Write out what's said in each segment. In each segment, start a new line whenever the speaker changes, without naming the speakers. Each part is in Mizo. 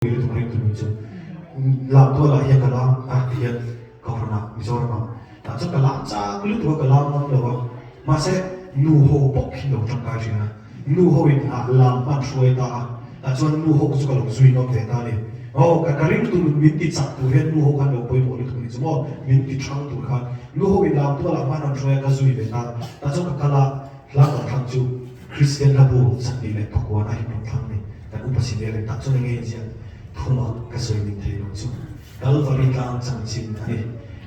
Lutuk ringtu nun chu lamtualah hian ka lam a ti hian Kohhranah Mizoramah tah chuan ka lam chak lutuk a ka lam ngam lo a mahse nu ho bawk hi lo tangkai thin a nu ho in ah lam hman hruai ta a tah chuan nu ho chu ka lo zui ngam ve ta a ni aw ka ka ringtu nun min ti chak tur hian nu ho khan lo pawimawh lutuk a ni chu maw min ti thang tur khan nu ho in lamtualah hman an hruai a ka zui ve ta tah chuan ka kal a Hla rawn thlang chu Kristian hlabu 29 a hin rawn thlang ni. Kan upa si vel in tak chuan enge inziak thuma ka sawi ning thei lo chu Kalvari tlang chanchin a ni.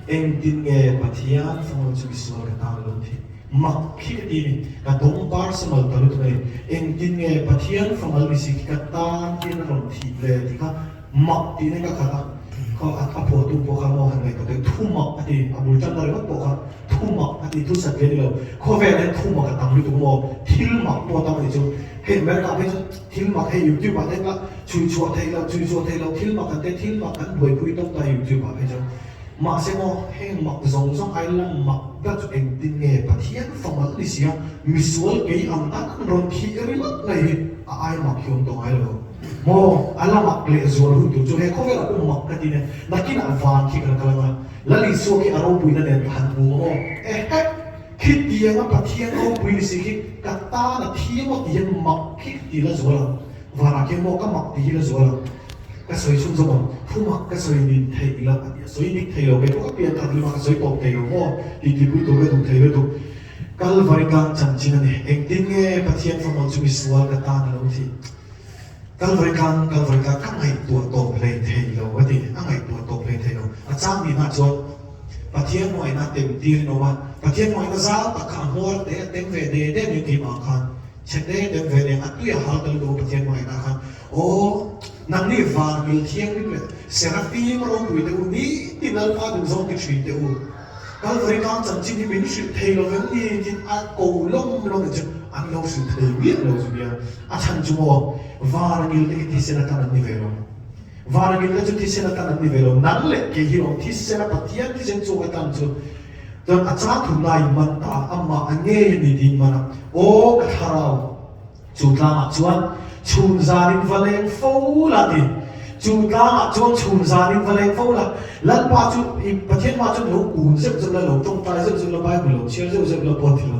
Engtin nge Pathian fanglo chu misual ka tan lo thi mak khi ka ti ni. Ka dawng personal ta lutuk a ni. Engtin nge Pathian fangal ni si khi ka tan hian a rawn thih le tih kha Mak tihna ka khat a, khaw a phuahtu pawh kha maw han ngaihtuah teh, thu mak a ti, a bul tanna ringawt pawh kha thu mak a ti, thu sat ve a ni lo, khawvel hian thu mak a tam lutuk maw, thil mak pawh a tam a nih chu, hei America ah phei chuan thil mak hei YouTube ah te engah chhui chhuah theih loh, chhui chhuah theih loh thil mak an te thil mak an buaipui tawp ta YouTube ah phei chuan, mahse maw heng mak zawng zawng ai lam mak ber chu engtin nge Pathian famal ni sia, misual kei ang tan an rawn thih ringawt mai hi a ai mak hi awm tawh ngai lo. Maw, a la mak leh zual hun tur chu he khawvelah pawh mak ka ti nen, nakinah van khi kan kal anga, Lal Isua khi a ropuina nen ka han hmu ang aw. Ehe! Khitianga Pathian ropui ni si khi ka tan a thi emaw ti hian mak khi ka ti la zual ang. Vanah khian maw ka mak ti hi la zual ang. Ka sawi chhun zawk ang, thu mak ka sawi nin theih loh a ti a, sawi dik thei lo, kei pawh ka pian khat limah ka sawi tawp thei lo maw ti tihpui tur ka duh thei lutuk. Kalvari tlang chanchin a ni. Engtin nge Pathian famawl chu misual ka tan a lo thih? Kalvari tlang, Kalvari tlang ka ngaihtuah tawp hlei thei lo a ti, a ngaihtuah tawp hlei thei lo. A chang nihna chuan Pathian hmangaihna tem tir in awm a, Pathian hmangaihna zau tak kha a hmawr te a tem ve de de mai keimah ang khan chhe te tem ve nen a tui a hal ta lutuk a Pathian hmangaihna khan aw nangni van mil thianghlim leh Serafim ropui te u nitin Lalpa duhzawng ti thin te u Kalvari tlang chanchin hi min hrilh thei lo vem ni tiin a ko lawm lawm in chu an lo hrilh thei miah lo chu nia. A chhan chu maw Varangil te khi thisen atan an ni ve lo. Varangil te chu thisen atan an ni ve lo. Nang leh kei hi lawm thisen a Pathian thisen chhuak atan chu chuan a chang thum laiin man ta a, amah a ngei a ni tiin man a, Aw ka thlarau! Chu tlangah chuan chhun zanin va leng fo la ti. Chu tlangah chuan chhun zanin va leng fo la. Lalpa chu i Pathian hma chuan lo kun zeuh zeuh la, lo tawngtai zeuh zeuh la, Bible lo chhiar zeuh zeuh la pawh a ti lo.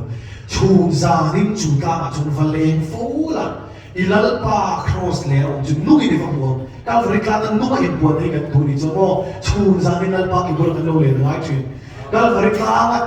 Chhun zanin chu tlangah chuan va leng fo la. I Lalpa Kraws leh a awm chu nungin i va hmu ang. Kalvari tlanga nunga inpuan hi kan duh ni chuan maw chhun zanin Lalpa ki bula kan lo len ngai thin. Kalvari tlanga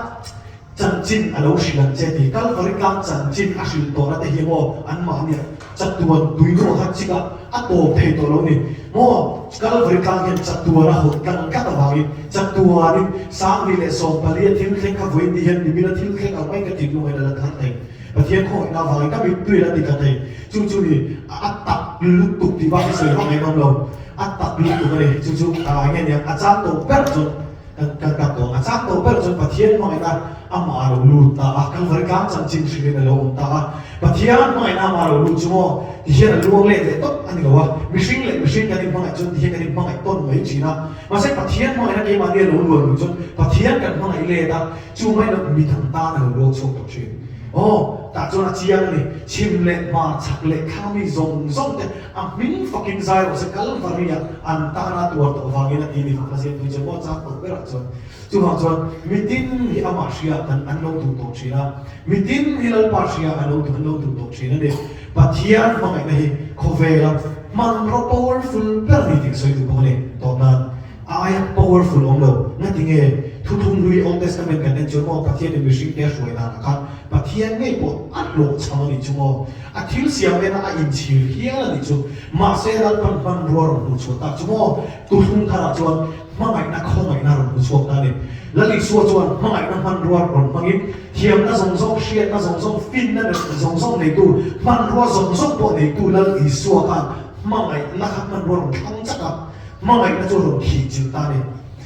Chanchin a lo hrilh ang che tih Kalvari tlang chanchin a hrilh tawhna te hi maw anmahnia chatuan tuinuah khan chik a, a tawp thei tawh lo ni maw? Kalvari tlang hian chatuan a hawt tlang tlat avangin chatuanin 2014 a thil thleng kha vawiin ni hian nimina thil thleng ang mai ka thinlungin a la thar thei. Pathian khawngaihna avangin ka mittui a la ti tla thei. Chu chu ni a tak lutuk tih bak hi sawi vak mai ngam lo. A tak lutuk a ni. Chu chu enge nia a chang tawh ber chuan Kan kan kap dawn a, chak tawh ber chuan Pathian hmangaihna amah a lo lut ta a, Kalvari tlang chanchin hrilhin a lo awm ta a, Pathian hmangaihna amah a lo lut chu maw tihian a luang let leh tawp a ni lo a, mihring leh mihring kan inhmangaih chuan tihian kan inhmangaih tawn mai thin a, mahse Pathian hmangaihna keimahni a lo luan luh chuan Pathian kan hmangaih let a, chu mai lo midang tan a lo luang chhuak tawh thin. Aw, tah chuan a chiang a ni, chhim leh hmar, chhak leh thlang mi zawng zawng te A hming fakin zai rawh se Kalvari-ah an tana tuar tawh vangin a ti ni fak hla ziaktu chu maw chak tawh berah chuan chuvang chuan mitin hi amah hria kan an lo duh tawh thin a, mitin hi Lalpa hria an lo duh an lo duh tawh thin a ni. Pathian hmangaihna hi khawvela hmanraw powerful ber a ni tih ka sawi duh bawk a ni. Tawp nan aia powerful awm lo. Ngatinge Thuthlung Hlui, Old Testament, kan en chuan maw Pathianin mihringte a hruai danah khan Pathian ngei pawh a hlawhchham a nih chu maw? A thil siam ena a inchhir hial a nih chu. Mahse Lalpan hmanrua rawn hmuh chhuah tak chu maw? Tuhlung tharah chuan hmangaihna khawngaihna rawn hmu chhuak ta a ni. Lal Isua chuan hmangaihna hmanrua rawn hmangin thiamna zawng zawng, hriatna zawng zawng, finna zawng zawng neitu, hmanrua zawng zawng pawh neitu Lal Isua khan hmangaihna kha hmanrua rawn thlang chak a, hmangaihna chu rawn thihchilh ta a ni.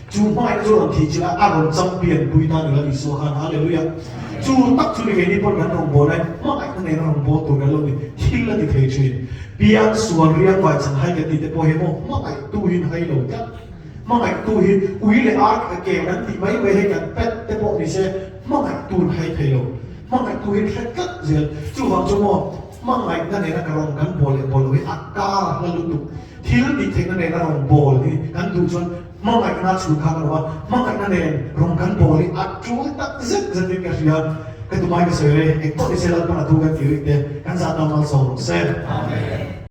Chu hmangaihna chu rawn thihchilh a, a rawn champion pui ta ni Lal Isua khan. Hallelujah! Chu tak chu ni keini pawn kan rawngbâwl lai hmangaihna nena rawngbâwl tur kan lo ni. Thil a ti thei thin. Piang sual riang vai chhan hai kan tih te pawh hi maw hmangaihtu hi hai lo tlat. Hmangaihtu hi ui leh ar kem an tih mai mai hei kan pet te pawh ni se hmangaihtu an hai thei lo. Hmangaihtu hi hre tlat zel. Chuvang chu maw. Hmangaihna nena ka rawn kan bawl leh bawl lo hi a kar a hla lutuk. Thil tih theihna nena rawn bawl hi kan duh chuan hmangaihna chhun kha ka lo a, hmangaihna nen rawn kan bawl hi a tul tak zet zetin ka hria. Ka tumai ka sawi rei, engpawh ni se Lalpan a thu kan tih rik te kan zah tan malsawm rawh se. Amen.